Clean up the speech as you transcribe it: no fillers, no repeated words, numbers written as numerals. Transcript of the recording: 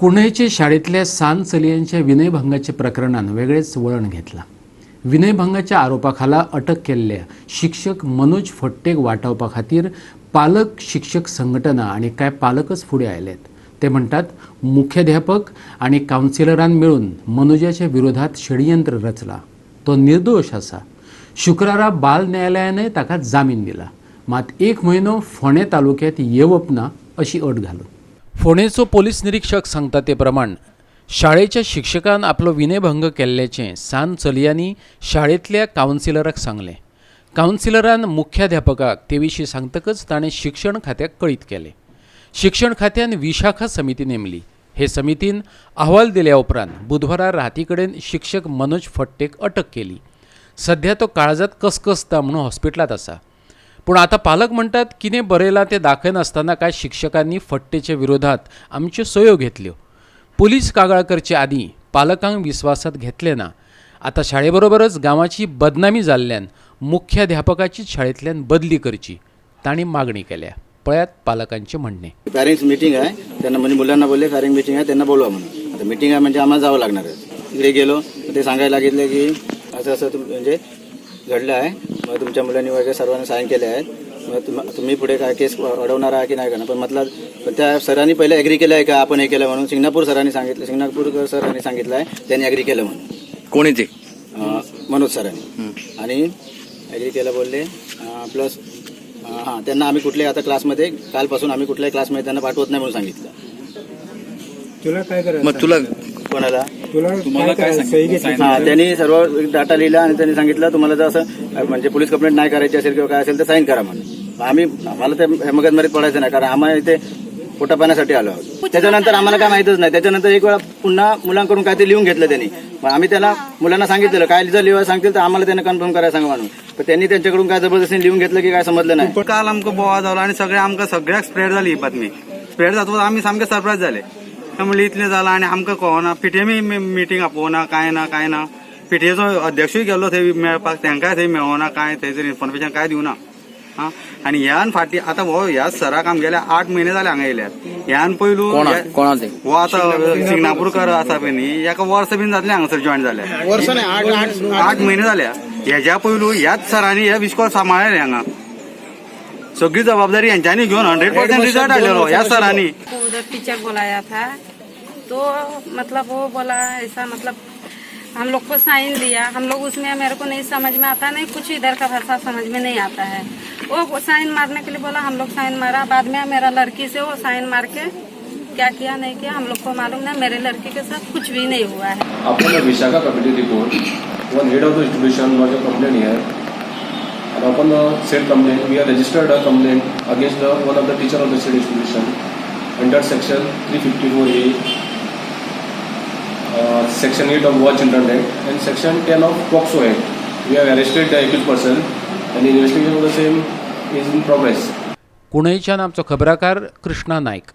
कुंडयचे शाळेंतल्या सान चलयांच्या विनयभंगाच्या प्रकरणान वेगळेच वळण घेतलां. विनयभंगाच्या आरोपा खाला अटक केल्ल्या शिक्षक मनोज फट्टेक वाटावपा खातीर पालक शिक्षक संघटना आनी कांय पालकच फुडें आयल्यात. ते म्हणटात, मुख्याध्यापक आनी कावन्सिलरान मेळून मनोजाच्या विरोधात षडयंत्र रचला. तो निर्दोश आसा. शुक्रारा बाल न्यायालयानय ताका जामीन दिला, मात एक म्हयनो फोंडें तालुक्यांत येवप ना अशी अट घालून. फोंडेचो पोलीस निरीक्षक सांगता ते प्रमाण, शाळेच्या शिक्षकान आपलो विनयभंग केल्ल्याचें सान चलयांनी शाळेंतल्या कावन्सिलराक सांगलें. कावन्सिलरान मुख्याध्यापकाक ते विशीं सांगतकच ताणें शिक्षण खात्याक कळीत केलें. शिक्षण खात्यान विशाखा समिती नेमली. हे समितीन अहवाल दिल्या उपरांत बुधवारा राती कडेन शिक्षक मनोज फट्टेक अटक केली. सध्या तो काळजात कसकसता म्हणून हॉस्पिटलांत आसा. पूण आतां पालक म्हणटात, कितें बरयलां तें दाखयनासतना कांय शिक्षकांनी फट्टेच्या विरोधात आमच्यो सयो घेतल्यो. पुलीस कागाळ करचे आदीं पालकांक विस्वासात घेतले ना. आतां शाळेबरोबरच गांवाची बदनामी जाल्ल्यान मुख्याध्यापकाचीच शाळेंतल्यान बदली करची तांणी मागणी केल्या. पळयात पालकांचें म्हणणें. पॅरेंट्स मिटिंग आहे त्यांना, म्हणजे मुलांना बोलले, पॅरेंट मिटिंग आहे, त्यांना बोलवा म्हणून. आता मिटिंग आहे म्हणजे आम्हाला जावं लागणार आहे. तिकडे गेलो तर ते सांगायला लागितले की असं असं म्हणजे घडलं आहे, मग तुमच्या मुलांनी वगैरे सर्वांनी साईन केले आहेत, मग तुम्ही पुढे काय केस अडवणार आहे की नाही करणार. पण म्हटलं, पण त्या सरांनी पहिले ॲग्री केलं आहे का आपण हे केलं म्हणून? सिंगणापूर सरांनी सांगितलं, सिंगणापूरकर सरांनी सांगितलं आहे, त्यांनी ॲग्री केलं म्हणून. कोणी ते? मनोज सरांनी. आणि ॲग्री केलं बोलले. प्लस हां, त्यांना आम्ही कुठल्याही आता क्लासमध्ये, कालपासून आम्ही कुठल्याही क्लासमध्ये त्यांना पाठवत नाही म्हणून सांगितलं. तुला काय करायचं? मग तुला कोणाला? तुला काय करायचं? सही घेतली? हा, त्यांनी सर्व डाटा लिहिला आणि त्यांनी सांगितलं, तुम्हाला जर असं म्हणजे पोलीस कंप्लेंट नाही करायची असेल किंवा काय असेल तर साईन करा म्हणून. आम्हाला ते मगजमारीत पडायचं नाही, कारण आम्हाला इथे पोटापाण्यासाठी आलो आहोत. त्याच्यानंतर आम्हाला काय माहितच नाही. त्याच्यानंतर एक वेळा पुन्हा मुलांकडून काय ते लिहून घेतलं त्यांनी. मग आम्ही त्याला, मुलांना सांगितलेलं, काय जर लिहायला सांगतील तर आम्हाला त्यांना कन्फर्म करायला सांगा म्हणून. पण त्यांनी त्यांच्याकडून काय जबरदस्तीने लिहून घेतलं की काय समजलं नाही. काल आमकां बोवाळ जालो आनी सगळे आमकां सगळ्याक स्प्रेड जाली ही बातमी. स्प्रेड जातकूच आमी सामके सरप्रायज जाले. काय म्हणलें, इतलें जालां आनी आमकां कळना. पीटीएमय मिटींग आपोवना, कांय ना, कांय ना. पीटीएचो अध्यक्षूय गेल्लो थंय मेळपाक, तांकांय थंय मेळोना. कांय थंयसर इन्फॉर्मेशन कांय दिवना. हा, आनी ह्यान फाटीं आतां हो ह्या सराक आमगेल्या 8 म्हयने जाले हांगा येयल्यार. ह्यान पयलू कोणा कोणाचे? हो आतां सिंगणापूरकर आसा पळय न्ही, हेका वर्स बीन जातलें हांगासर जॉयन जाल्यार, 8 म्हयने जाल्या. हेज्या पयलू ह्याच सरांनी हे इस्कोल सांबाळ्ळें. हांगा सगळी जबाबदारी हेंच्यांनी घेवन 100% रिजल्ट हाडलेलो ह्या सरांनी. को उधर टीचर बुलाया था तो मतलब वो बोला ऐसा, मतलब हम लोग को साइन दिया. हम लोग उसमें, मेरे को नहीं समझ में आता, नहीं कुछ इधर का भाषा समझ में नहीं आता है. वो साइन मारने के लिए बोला, हम लोग साइन मारा. बाद में मेरा लड़की से वो साइन मार के क्या किया, नहीं किया, हम लोग को मालूम नहीं. मेरे लड़की के साथ कुछ भी नहीं हुआ है. Upon the Vishaka committee report, one head of the institution lodged a complaint here, and upon the said complaint, we have registered a complaint against the one of the teacher of the said institution under section 354A, section 8 of Goa Children Act, and section 10 of POCSO Act. We have arrested the accused person, and the investigation of the same is in progress. कुंडयच्यान आमचो खबराकार कृष्णा नायक.